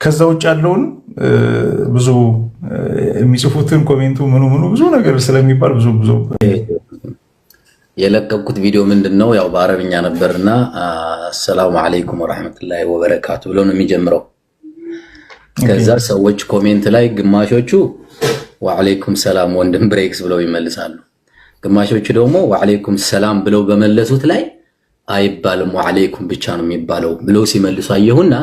ከዛ ውጭ ያለውን ብዙ የሚጽፉትን comment ኡ ምኑ ምኑ ብዙ ነገር ስለሚባል ብዙ ብዙ የለቀቅኩት ቪዲዮ ምንድን ነው? ያው በአረብኛ ነበርና አሰላሙ አለይኩም ወራህመቱላሂ ወበረካቱ ብሎ ነው የሚጀምረው። ከዛ ሰዎች comment ላይ ግማሾቹ ወአለይኩም ሰላም ወንድም ብሬክስ ብለው ይመልሳሉ። ግማሾቹ ደግሞ ወአለይኩም ሰላም ብለው በመለሱት ላይ አይባልም ወአለይኩም ብቻ ነው የሚባለው ብለው ሲመልሱ አየሁና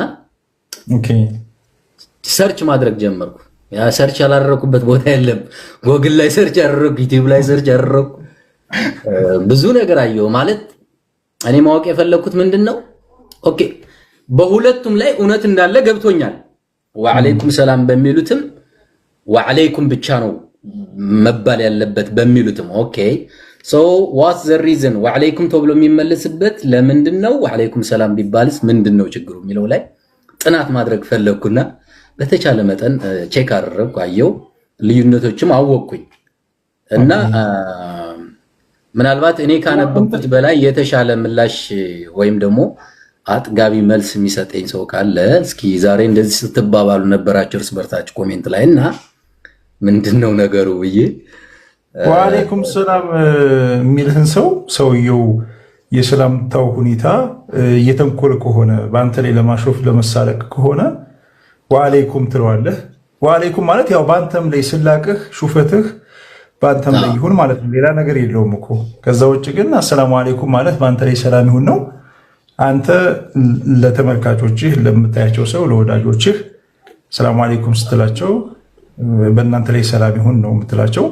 search ማድረግ ጀመርኩ። ያ search ያላደረኩበት ቦታ የለም። ጎግል ላይ search ያደረኩ፣ ዩቲዩብ ላይ search ያደረኩ፣ ብዙ ነገር አየሁ። ማለት እኔ ማወቅ የፈለግኩት ምንድን ነው፣ okay በሁለቱም ላይ እውነት እንዳለ ገብቶኛል። ወአለይኩም ሰላም በሚሉትም ወአለይኩም ብቻ ነው መባል ያለበት በሚሉትም okay, so what's the reason ወአለይኩም ተብሎ የሚመለስበት ለምንድን ነው? ወአለይኩም ሰላም ቢባልስ ምንድን ነው ችግሩ የሚለው ላይ ጥናት ማድረግ ፈለግኩና በተቻለ መጠን check አደረግኩ፣ አየው፣ ልዩነቶችም አወቅኩኝ እና ምናልባት እኔ ካነበብኩት በላይ የተሻለ ምላሽ ወይም ደግሞ አጥጋቢ መልስ የሚሰጠኝ ሰው ካለ እስኪ ዛሬ እንደዚህ ስትባባሉ ነበራቸው እርስ በርሳችሁ comment ላይ እና ምንድን ነው ነገሩ ብዬ። ወአለይኩም ሰላም የሚልህን ሰው ሰውየው የሰላምታው ሁኔታ እየተንኮል ከሆነ፣ በአንተ ላይ ለማሾፍ ለመሳለቅ ከሆነ ወአለይኩም ትለዋለህ። ወአለይኩም ማለት ያው በአንተም ላይ ስላቅህ ሹፈትህ በአንተም ላይ ይሁን ማለት ነው። ሌላ ነገር የለውም እኮ። ከዛ ውጭ ግን አሰላሙ አለይኩም ማለት በአንተ ላይ ሰላም ይሁን ነው። አንተ ለተመልካቾችህ፣ ለምታያቸው ሰው፣ ለወዳጆችህ ሰላሙ አለይኩም ስትላቸው በእናንተ ላይ ሰላም ይሁን ነው የምትላቸው።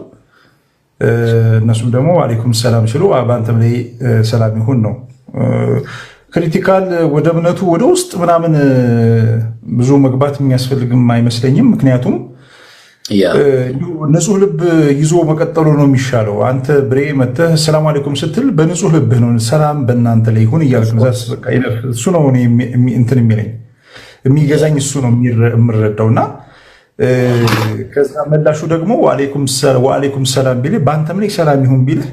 እነሱም ደግሞ አለይኩም ሰላም ሲሉ በአንተም ላይ ሰላም ይሁን ነው። Critical ወደ እምነቱ ወደ ውስጥ ምናምን ብዙ መግባት የሚያስፈልግም አይመስለኝም። ምክንያቱም ንጹህ ልብ ይዞ መቀጠሉ ነው የሚሻለው። አንተ ብሬ መተህ ሰላም አለይኩም ስትል በንጹህ ልብህ ነው፣ ሰላም በእናንተ ላይ ይሁን እያልክ ነው። እሱ ነው እንትን የሚለኝ፣ የሚገዛኝ እሱ ነው የምረዳው። እና ከዛ መላሹ ደግሞ ወአለይኩም ሰላም ቢልህ፣ በአንተም ላይ ሰላም ይሁን ቢልህ፣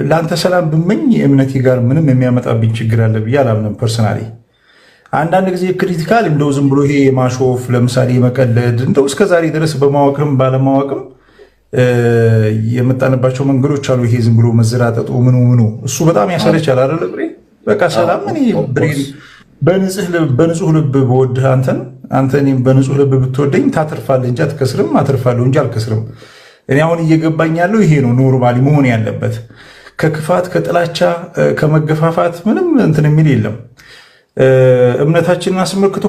ለአንተ ሰላም ብመኝ እምነቴ ጋር ምንም የሚያመጣብኝ ችግር አለ ብዬ አላምንም personally። አንዳንድ ጊዜ critical እንደው ዝም ብሎ ይሄ የማሾፍ፣ ለምሳሌ የመቀለድ፣ እንደው እስከዛሬ ድረስ በማወቅም ባለማወቅም የመጣንባቸው መንገዶች አሉ። ይሄ ዝም ብሎ መዘራጠጡ ምኑ ምኑ እሱ በጣም ያሰለቻል አይደለ ብሬ? በቃ ሰላም እኔ ብሬን በንጹህ ልብ በወድህ አንተን፣ አንተ እኔም በንጹህ ልብ ብትወደኝ ታተርፋለህ እንጂ አትከስርም፣ አተርፋለሁ እንጂ አልከስርም። እኔ አሁን እየገባኝ ያለው ይሄ ነው normally መሆን ያለበት። ከክፋት፣ ከጥላቻ፣ ከመገፋፋት ምንም እንትን የሚል የለም። እምነታችንን አስመልክቶ